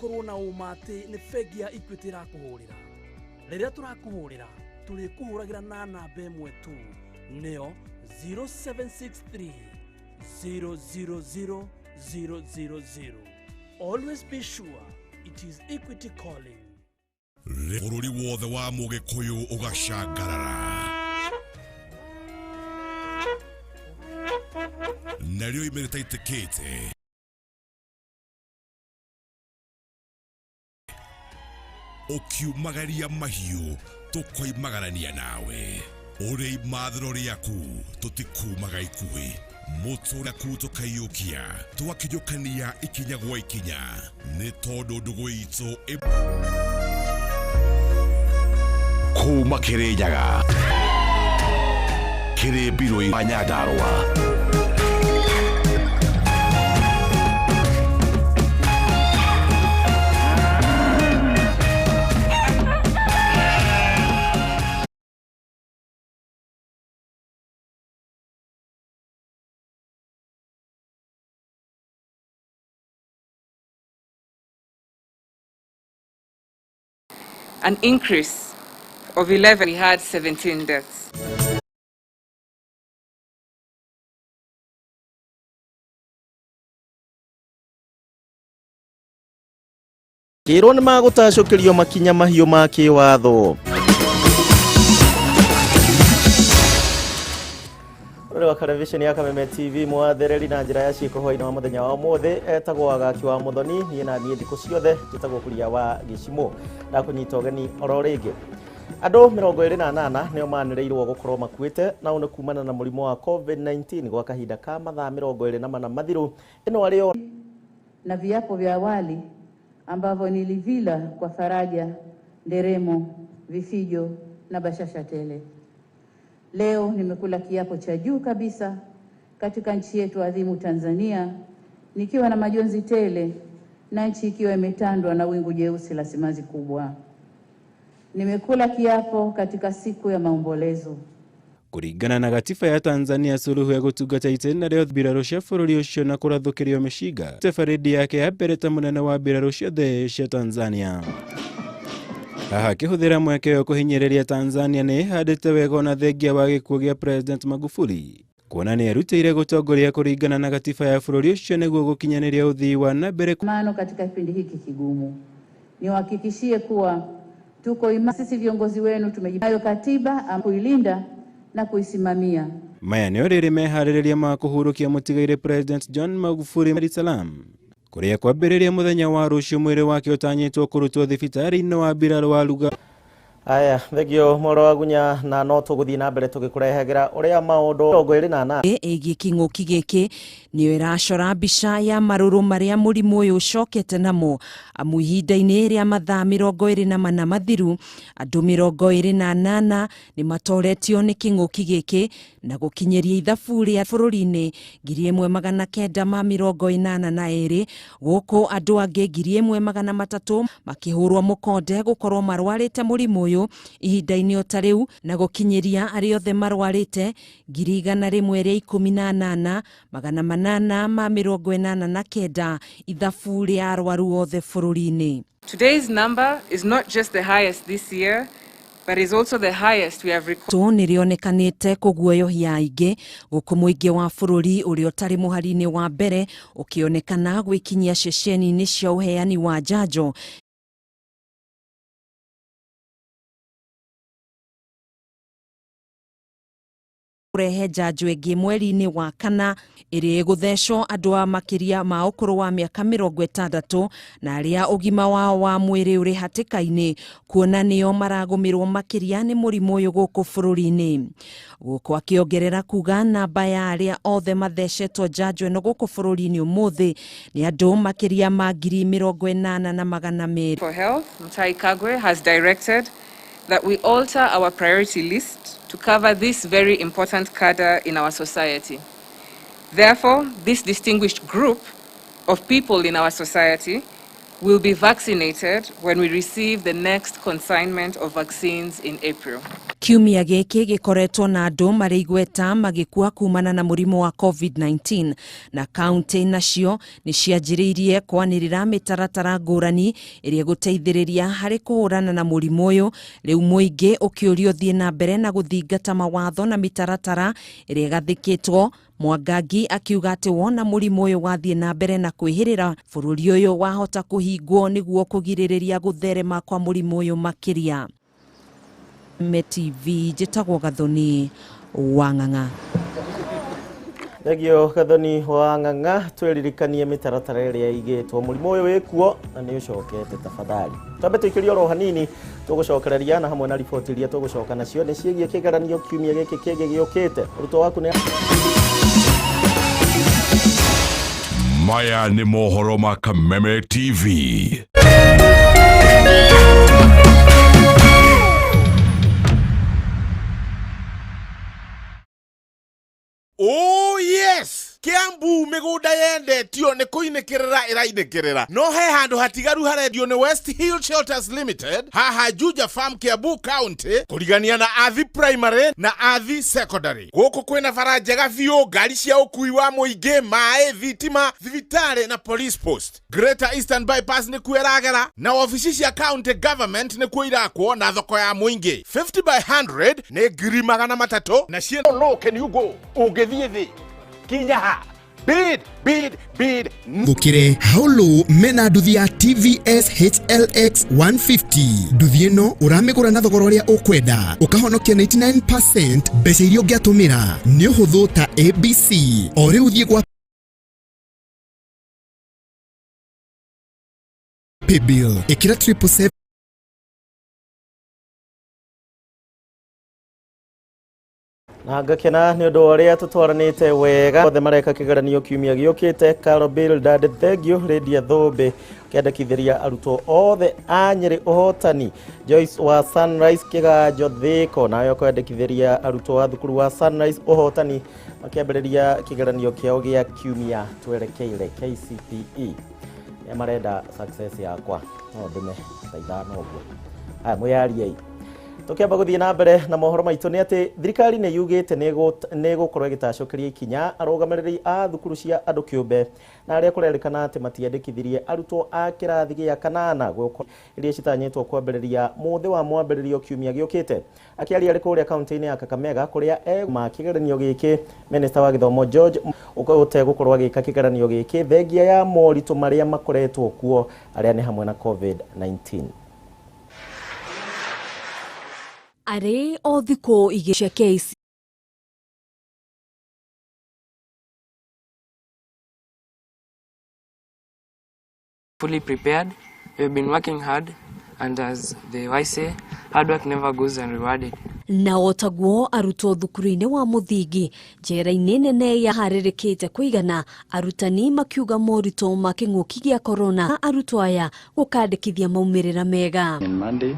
Ũkorwo na ũma atĩ nĩ bengi ya Equity ĩrakũhũrĩra. Rĩrĩa tũrakũhũrĩra, tũrĩkũhũragĩra na namba ĩmwe tu, nĩyo 0763 000 000. Always be sure it is Equity calling. Bũrũri wothe wa Mũgĩkũyũ ũgacangarara, narĩo ime rĩtaitĩkĩte ũkiumagaria mahiũ, tũkoimagarania nawe ũrĩ imathĩro rĩaku, tũtikumaga ikuhĩ mũtũraku, tũkaiyũkia twakinyũkania ikinya gwa ikinya, nĩ tondũ ndũgũ itũ kuma Kĩrĩnyaga kĩrĩ mbirũ wa Nyandarũa. An increase of 11. We had 17 deaths. Kĩrwo nĩ magũtacũkĩrio makinya mahiũ ma kĩwatho. Rũrĩ wa kareviceni ya Kameme TV, mwathereri na njĩra ya ciĩko hwainĩ wa mũthenya wa ũmũthĩ etagwo Agaki wa Mũthoni. Niĩ na niĩ thikũ ciothe njĩtagwo Kuria wa Gĩcimũ, ndakũnyita ũgeni oro rĩngĩ. Andũ 28 nĩo manĩrĩirwo gũkorwo makuĩte, na ũũ nĩ kumana na mũrimũ wa COVID-19 gwa kahinda ka mathaa 24 mathiru. Ĩno arĩ o na viapo vya awali ambavyo nilivila kwa faraja, nderemo, vifijo na bashasha tele. Leo nimekula kiapo cha juu kabisa katika nchi yetu adhimu Tanzania, nikiwa na majonzi tele na nchi ikiwa imetandwa na wingu jeusi la simanzi kubwa. Nimekula kiapo katika siku ya maombolezo. Kũringana na gatiba ya Tanzania, Suluhu ya gũtungata itĩna rĩa mbirarũ cia bũrũri ũcio na kũrathũkĩrio mĩcinga te barĩndi yake ya mbere ta mũnene wa mbirarũ ciothe cia Tanzania. Haha akĩhũthĩra mweke ũyũ kũhinyĩrĩria Tanzania nĩ ĩhandĩte wega ona thengia wa gĩkuũ gĩa President Magufuli, kuona nĩ erutĩire gũtongoria kũringana na gatiba ya bũrũri ũcio nĩguo gũkinyanĩria ũthii wa na mbere. Mano katika kipindi hiki kigumu, niwahakikishie kuwa tuko imara. Sisi viongozi wenu tumejipayo katiba kuilinda na kuisimamia. Maya nĩo rĩrĩ meharĩrĩria ma kũhurũkia mũtigairĩ President John Magufuli Dar es Salaam, kũrĩa kwambĩrĩria mũthenya wa rũciũ mwĩrĩ wake ũtanyĩtwo kũrutwo thibitarĩ-inĩ wa mbirarũ wa Lugalo. Aya, thengio mworo wa gunya, na no tũgũthiĩ na mbere tũgĩkũrehagĩra ũrĩa maũndũ 28. Ĩgiĩ kĩng'ũki gĩkĩ nĩyo ĩracora mbica ya marũrũ marĩa mũrimũ ũyũ ũcokete namo, amu ihinda-inĩ rĩa mathaa 24 mathiru, andũ 28 nĩ matoretio nĩ kĩng'ũki gĩkĩ na gũkinyĩria ithabu rĩa bũrũri-inĩ 1982, gũkũ andũ angĩ 1300 makĩhũrwo mũkonde gũkorwo marwarĩte mũrimũ ũyũ ihinda-inĩ o ta rĩu, na gũkinyĩria arĩa othe marwarĩte 118,889 ithabu rĩa arwaru othe bũrũri-inĩ. Today's number is not just the highest this year, but is also the highest we have recorded. Nĩ rĩonekanĩte kũguoyohia aingĩ, gũkũ mũingĩ wa bũrũri ũrĩa ũtarĩ mũhari-inĩ wa mbere ũkĩonekana gwĩkinyia ceceni-inĩ cia ũheani wa njanjo kũrehe njanjo ĩngĩ mweri-inĩ wa kana ĩrĩa ĩgũthecwo andũ a makĩria ma ũkũrũ wa mĩaka 60 na arĩa ũgima wao wa mwĩrĩ ũrĩ hatĩka-inĩ, kuona nĩo maragũmĩrwo makĩria nĩ mũrimũ ũyũ gũkũ bũrũri-inĩ. Gũkũ akĩongerera kuga namba ya arĩa othe mathecetwo njanjo ĩno gũkũ bũrũri-inĩ ũmũthĩ nĩ andũ makĩria ma 80,200. For Health, Mutahi Kagwe, has directed that we alter our priority list to cover this very important cadre in our society. Therefore, this distinguished group of people in our society will be vaccinated when we receive the next consignment of vaccines in April. Kiumia gĩkĩ gĩkoretwo na andũ marĩ igweta magĩkua kumana na mũrimũ wa COVID-19 na kaunti nacio nĩ cianjĩrĩirie kwanĩrĩra mĩtaratara ngũrani ĩrĩa ĩgũteithĩrĩria harĩ kũhũrana na mũrimũ ũyũ. Rĩu mũingĩ ũkĩũrio ũthiĩ na mbere na gũthingata mawatho na mĩtaratara ĩrĩa ĩgathĩkĩtwo. Mwangangi akiuga atĩ wona mũrimũ ũyũ wathiĩ na mbere na kwĩhĩrĩra, bũrũri ũyũ wahota kũhingwo nĩguo kũgirĩrĩria gũtherema kwa mũrimũ ũyũ makĩria. MTV njĩtagwo Gathoni wa Ng'ang'a. Thengio Gathoni wa Ng'ang'a, twĩririkanie mĩtaratara ĩrĩa ĩigĩtwo mũrimũ ũyũ wĩkuo na nĩ ũcokete. Tafadhali twambe tũikĩrie oro hanini, tũgũcokereria na hamwe na riboti iria tũgũcoka nacio nĩ ciĩgiĩ kĩgeranio kiumia gĩkĩ kĩngĩ gĩũkĩte. Ũrutwo waku nĩ Maya nĩ mohoro ma Kameme TV. Oh yes, Kiambu mĩgũnda yendetio nĩ kũinĩkĩrĩra ĩrainĩkĩrĩra, no he handũ hatigaru harendio nĩ West Hill Shelters Limited haha Juja Farm, Kiambu County, kũrigania na Athi Primary na Athi Secondary. Gũkũ kwĩna bara njega biũ, ngari cia ũkui wa mũingĩ, maĩ, thitima, thibitarĩ na police post. Greater Eastern Bypass nĩkuo ĩragera na wabici cia county government nĩkuo irakwo na thoko ya mũingĩ. 50 by 100 nĩ 300,000 na cie Low can you go? Ũngĩthiĩ thĩ kinya ha? Bid, bid, bid. Gukire Haulu mena nduthi ya TVS HLX 150. Nduthi ĩno ũramĩgũra na thogora ũrĩa ũkwenda, ũkahonokia 99% mbeca iria ũngĩatũmĩra. Nĩ ũhũthũ ta ABC. O rĩu thiĩ gwa paybill, ĩkĩra 777. Na ngakena nĩ ũndũ wa ũrĩa tũtwaranĩte wega othe mareka kĩgeranio kiumia gĩũkĩte. Carol Bildad, thengio. Lydia Thũmbĩ kĩandĩkithĩria arutwo othe a Nyĩrĩ ũhotani. Joyce wa Sunrise Kĩganjo Thĩko nawe ũkwandĩkithĩria arutwo a thukuru wa Sunrise ũhotani makĩambĩrĩria kĩgeranio kĩao gĩa kiumia twerekeire KCPE. Nĩa marenda success yakwa no ndũme ta 5 ũguo. Aya mwĩyariei. Tũkĩamba gũthiĩ na mbere na mohoro maitũ nĩ atĩ thirikari nĩ yugĩte nĩ ĩgũkorwo ĩgĩtacũkĩria ikinya arũgamĩrĩri a thukuru cia andũ kĩũmbe na arĩa kũrerĩkana atĩ matiandĩkithirie arutwo a kĩrathi gĩa kanana iria citanyĩtwo kwambĩrĩria mũthĩ wa mwambĩrĩrio kiumia gĩũkĩte. Akĩaria arĩ kũrĩa kaunti-inĩ ya Kakamega kũrĩa ma kĩgeranio gĩkĩ, minista wa gĩthomo George ũtegũkorwo agĩka kĩgeranio gĩkĩ thengia ya moritũ marĩa makoretwo kuo arĩa nĩ hamwe na COVID-19. Arĩ o thikũ igĩrĩ cia KCPE. Fully prepared. We've been working hard, and as the wise say, hard work never goes unrewarded. Na otaguo arutwo thukuru-inĩ wa mũthingi njera-inĩ nene yaharĩrĩkĩte kũigana, arutani makiuga moritũ ma kĩng'ũki gĩa korona arutwo aya gũkandĩkithia maumĩrĩra mega. On Monday,